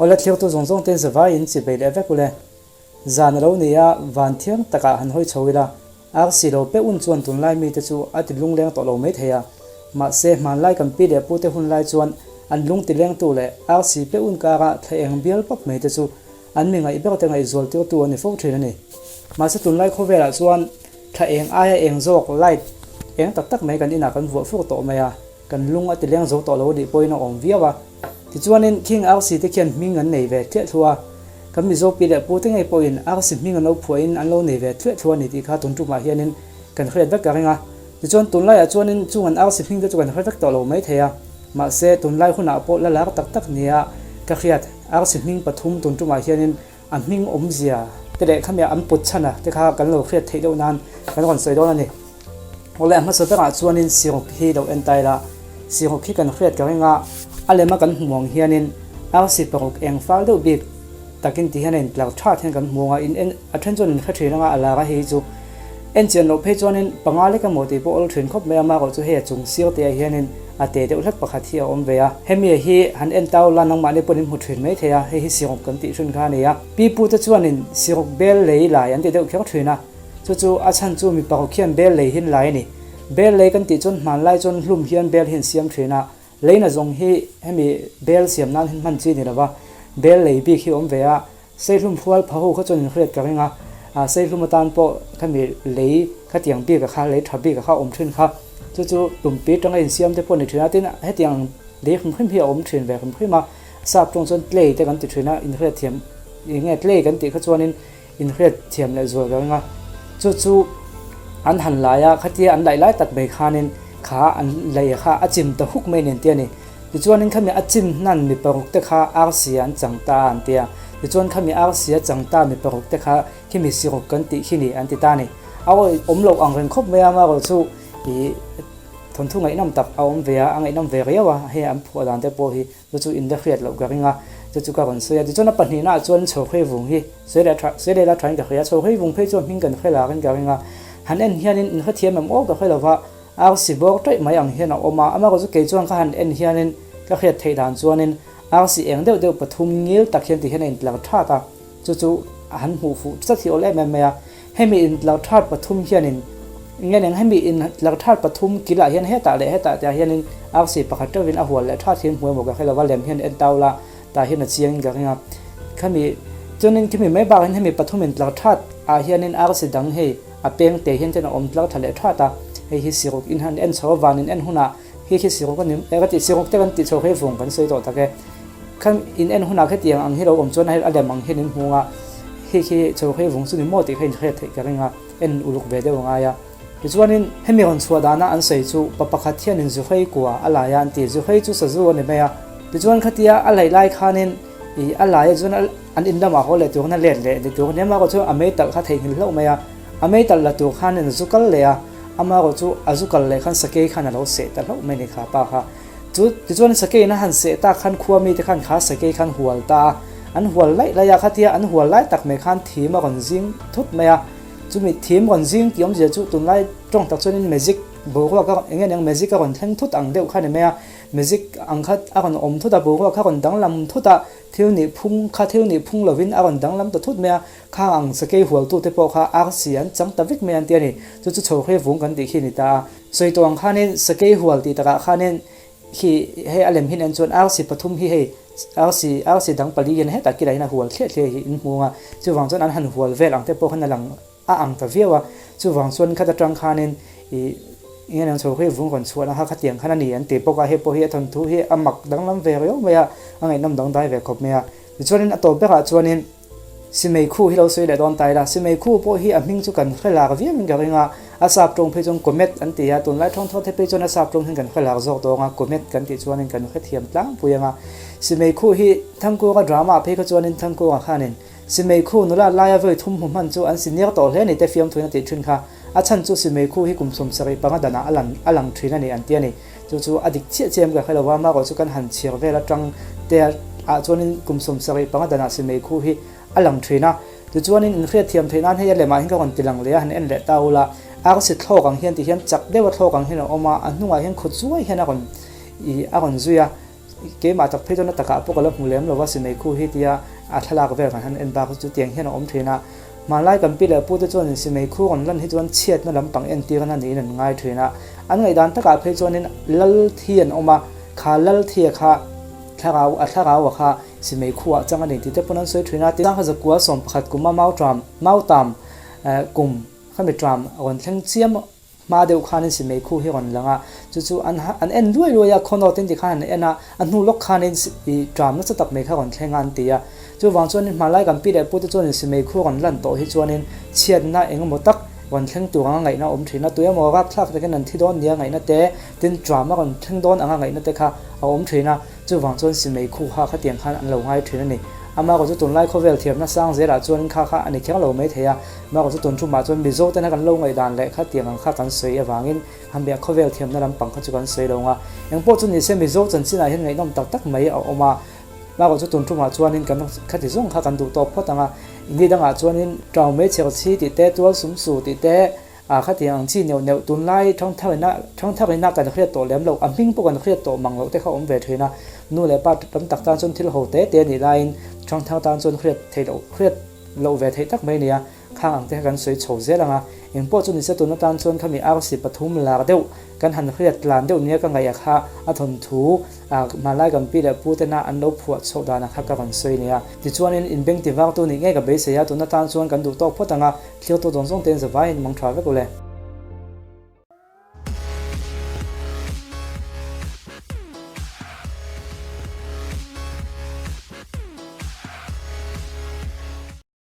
Awle thlirtu zawng zawng ten zavai in chi bei leh vek ule. Zan a lo ni a, van thiang takah han hawi chho ila, arsi lo pe un chuan tunlai mite chu a ti lungleng tawh lo mai thei a. Mahse, hmanlai kan pi leh pute hun lai chuan an lung ti lengtu leh arsi pe un kara thla eng bial pap mai te chu an mi ngaih ber te ngaihzual tirtu a ni fo thin a ni. Mahse, tunlai khawvelah chuan thla eng aia eng zawk, light, eng tak tak mai kan inah kan vuah fur tawh mai a. Kan lung a ti leng zo tawh lo anih pawhin a awm viau a. Tichuanin King Arsi te khian hming an nei ve thliah thluah a. Kan Mizo pi leh pu te ngei pawhin Arsi hming an lo phuahin an lo nei ve thliah thluah a ni tih kha tun tumah hianin kan hriat vek ka ring a. Tichuan tunlaiah chuanin chung an Arsi hming te chu kan hre vek tawh lo mai thei a. Mahse tunlai hunah pawh la lar tak tak nia ka hriat Arsi hming pathum tun tumah hianin a hming awmzia te leh khami an put chhan a te kha kan lo hriat theih deuh nan kan rawn sawi dawn a ni. Awle a hmasa berah chuanin siruk hi lo en ta ila, siruk hi kan hriat ka ring a, a lema kan hmu ang hianin arsi paruk eng fal deuh bik takin ti hian a intlar that hian kan hmu ang a, in en a then chuan in hre thin ang a, a lar a hei hi chu en chian loh phei chuanin panga lek emaw tih pawh awl thin khawp mai a, amaherawh chu hei a chung sir te ah hianin a te deuh hlek pakhat hi a awm ve a, hemi hi han en tau la nangmahni pawhin in hmu thin mai thei a, hei hi siruk kan tih thin kha a ni a, pi pu te chuanin siruk bel lei lai an ti deuh kher thin a. Chu chu a chhan chu mipa ho khian bel lei hin lai a ni. Bel lei kan tih chuan hmanlai chuan hlum hian bel hi an siam thin a, leina zawng hi hemi bel siam nan hian hman chi ni lova, bel lei bik hi a awm ve a, seihlum hrual pha ho kha chuan in hriat ka ring a, seihlum atan pawh khami lei khatiang bik a kha lei tha bik a kha a awm thin kha, chu chu tumpi atanga insiam te pawh a ni thin a, tin hetiang lei hrim hrim hi a awm thin ve hrim hrim a, sap tawng chuan clay te kan ti thin a, inhriatthiam eng nge clay kan tih kha chuanin Inhriat thiam leh zual ka ring a, chu chu an han lai a, khatia an laih lai tak mai khanin kha an lei kha a chim ta huk mai nen tia ni. Tichuanin khami a chim hnan mi paruk te kha arsi an chang ta an tia, tichuan khami arsi a chang ta mi paruk te kha khimi siruk kan tih khi ni an ti ta ni. A awi awm loh ang reng khawp mai a, amaherawh chu ih thawnthu ngaihnawm tak a awm ve a, a ngaihnawm ve riau a, hei an phuah dan te pawh hi Chu chu in la hriat loh ka ring a, chu chu ka rawn sawi a. Tichuan a pahnihnaah chuan chhawkhrei vung hi sawi leh tha sawi leh la thain ka hria a, chhawkhrei vung phei chuan hming kan hre larin ka ring a. Han en hianin in hrethiam em aw ka hre lo va, arsi bawr taih mai ang hian a awm a, amaherawhchu kei chuan ka han en hianin ka hriat theih dan chuanin arsi eng deuh deuh pathum ngil tak hian ti hian a intlar that a, chu chu a han hmuh fuh chat hi awl em em mai a. Hemi intlar that pathum hianin nge neng hemi intlar that pathum kilah hian hetah leh hetah tihah hianin arsi pakhat teuhin a hual leh that hian hmu emaw ka hre lova lem hian en tau la tah hian a chiangin ka ring a. Khami chuanin khimi mai bakah hian hemi pathum intlar that ah hianin arsi dang hei a peng te hian chuan a awm tlar tha leh that a, hei hi siruk in han en chho a van in en hunah hei khi siruk a ni ka tih siruk te kan tih chho hei vung kan sawi tawh tak e. Khan in en hunah khetiang ang hi lo awm chuan hei a lem ang hian in hmung a, khi khi chho hei vung chu ni maw tih kha in hriat theih ka ring a, en uluk ve deuh a ngai a. Tichuanin hemi rawn chhuah dana an sawi chu pa pakhat hianin zuhrei kua a lai a an ti, zuhrei chu sazu a ni mai a. Tichuan khatia a laih lai khanin ih a lai a chuan an in lamah haw leh turin a let leh ni tur a ni a, amaherawhchu a meitalh kha theihnghilh hlauh mai a, a meitalh la tur khanin a zu kal leh a, amaherawhchu a zu kal leh khan sakei khan a lo seh ta hlauh mai a ni kha pa kha. Chu tichuan sakeiin a han seh tak khan khua mite khan kha sakei khan hual ta a, an hual laih laih a, khatia an hual lai tak mai khan thim a rawn zing thut mai a, chumi thim rawn zing tih awmzia chu tunlai tawng tak chuanin magic boruak a eng nge niang magic a rawn thleng thut ang deuh kha a ni mai a, magic ang kha a rawn awm thut a, boruak kha a rawn danglam thut a, thil nih phung kha thil nih phung lovin a rawn danglam ta thut mai a, khang ang sakei hualtute pawh kha arsi an chang ta vek mai an ti a ni, chu chu chho hre vung kan tih khi a ni ta a. Sawi tawh ang khanin sakei hual tih takah khanin khi hei a lem hin en chuan arsi pathum hi hei arsi arsi dang pali hian hetah kilah hian a hual thliah thliah hi in hmu ang a, chuvang chuan an han hual vel ang te pawh khan a lang a ang ta viau a, chuvang chuan khat atang khanin ih eng eng chho khi vung rawn chhuahna kha khatiang khan a ni an ti bawk a, hei pawh hi a thawnthu hi a mak danglam ve riau mai a, a ngaihnawm dangdai ve khawp mai a, tichuanin a tawp berah chuanin. Simei khu hi lo sawi leh dawn ta ila, Simei khu pawh hi a hming chu kan hre lak viau in ka ring a, a sap tawng phei chuan comet an ti a, tunlai thawng thawh te phei chuan a sap tawng hian kan hre lak zawk dawn a, comet kan tih chuanin kan hre thiam tlangpui ang a. Simei khu hi Thangkunga drama ah phei kha chuanin Thangkunga khanin Simei khu nula laia vawi thum hmu hman chu an si ner tawh hle ni te fiamthuin a tih thin kha, a chhan chu Simei khu hi kum 75 danah a lan a lang thin a ni an ti a ni. Chu chu a dik chiah chiah em ka hre lo va, amaherawh chu kan han chhiar vel atang te ah chuanin kum 75 danah simei khu hi a lang thin a. Tichuanin inhriat thiam theih nan hei a lemah hian ka rawn ti lang leh a, han en leh ta ula, arsi thlawk ang hian ti hian chak deuha thlawk ang hian a awm a, a hnungah hian khaw chuai hian a rawn ih a rawn zui a. keimah tak phei chuan a takah pawh ka la hmu lem lo va, simeikhu hi tia a thlalak vel kan han en bak chu tiang hian a awm thin a. Hmanlai kan pi leh pute chuanin simeikhu rawn lan hi chuan chhiatna lampang entirna niin an ngai thin a. An ngaihdan takah phei chuanin lal thi an awm a, kha lal thia kha thlarau a thlarau a kha simeikhu ah chang a ni tih te pawn an sawi thin a. Tiang kha zakua 11 kuma mau tram, mau tam, kum khami tram rawn thleng chiam Hma deuh khanin simeikhu hi rawn lang a, chu chu an an en luai luai a, khawnawt in ti khan an en a, a hnu lawk khanin i tram nasa tak mai kha rawn thleng a an ti a. Chuvang chuanin hmanlai kan pi leh pute chuanin simeikhu rawn lan tawh hi chuanin chhiatna eng emaw tak rawn thleng tur anga ngaihna a awm thin a, tuemaw rapthlak takin an thi dawn nia ngaihna te, tin tram a rawn thleng dawn anga ngaihna te kha a awm thin a. Chuvang chuan simeikhu kha khatiang khan an lo ngai thin a ni. Amaherawhchu chu tunlai khawvel thiamna sang zelah chuanin kha kha a ni kher lo mai thei a, Amaherawhchu chu tun tumah chuan Mizo tena kan lo ngaihdan leh khatiang ang kha kan sawi avangin hamiah khawvel thiamna lampang kha chu kan sawi lo ang a. Engpawh chu nise Mizo chanchinah hian ngaihnawm tak tak mai a awm a. Amaherawhchu chu tun tumah chuanin kan khati zawng kha kan duh tawk phawt ang a. Ni dangah chuanin Ṭau Meichher Chhi tih te, Tual Sum Su tih te, A khatiang ang chi neuh neuh tunlai thangtharina thangtharina kan hriat tawh lem loh, a hming pawh kan hriat tawh mang loh te kha awm ve thin a. Nu leh pa tam tak tan chuan thil ho te te a nih laiin thangthar tan chuan hriat theih loh hriat loh ve theih tak mai a ni a. Khang ang te kha kan sawi chho zel ang a. Engpawh chu nise tun atan chuan khami arsi pathum lar deuh kan han hriat tlan deuh nia ka ngaih a kha a thawnthu a hmanlai kan pi leh pu tena an lo phuah chhoh dan a kha ka rawn sawi a ni a. Tichuanin inbeng ti vartu nih ngei ka beisei a, tun atan chuan kan duh tawk phawt ang a. Thlir tu zawng zawng te in zavaiin mang tha vek u le.